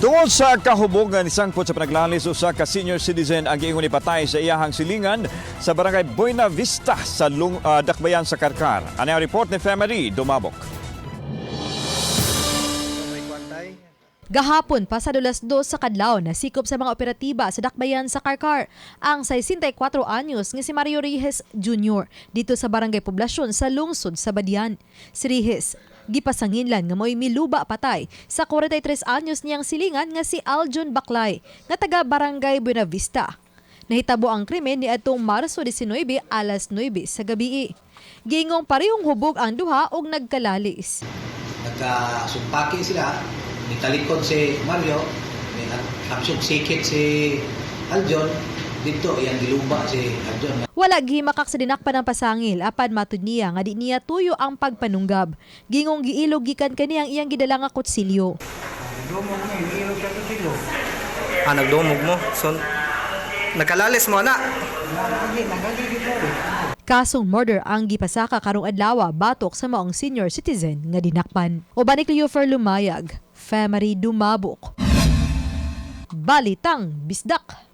Tungod sa kahubog nga nisangpot sa panaglalis, usa ka senior citizen ang giingon ni patay sa iyahang silingan sa Barangay Buena Vista sa Dakbayan sa Carcar. Ano ang report ni Femery Dumabok? Gahapon pasado 2:00 sa kadlaw, nasikop sa mga operatiba sa Dakbayan sa Carcar ang 64 anyos nga si Mario Rijes Jr. dito sa Barangay Poblasyon sa lungsod sa Badian. Si Rijes gipasanginlan nga mo'y miluba patay sa 43 anyos niyang silingan nga si Aljon Baklay nga taga Barangay Buena Vista. Nahitabo ang krimen ni atong Marso 19 alas 9 sa gabi. Gingong parehong hubog ang duha og nagkalalis. Nagkasumpaki sila, nitalikod si Mario, may hamsog sikit si Aljon, dito iyang giluba si Aljon. Wala gihimakak sa dinakpan ng pasangil apan matud niya nga di niya tuyo ang pagpanunggab. Gingong giilog gikan kani ang iyang gidala nga kutsilyo. Ah, nagdumog mo. So, nakalalis mo na. Kasong murder ang gipasaka karong adlaw batok sa maong senior citizen nga dinakpan. Uban ni Cleofer Lumayag, Family Dumabok. Balitang Bisdak.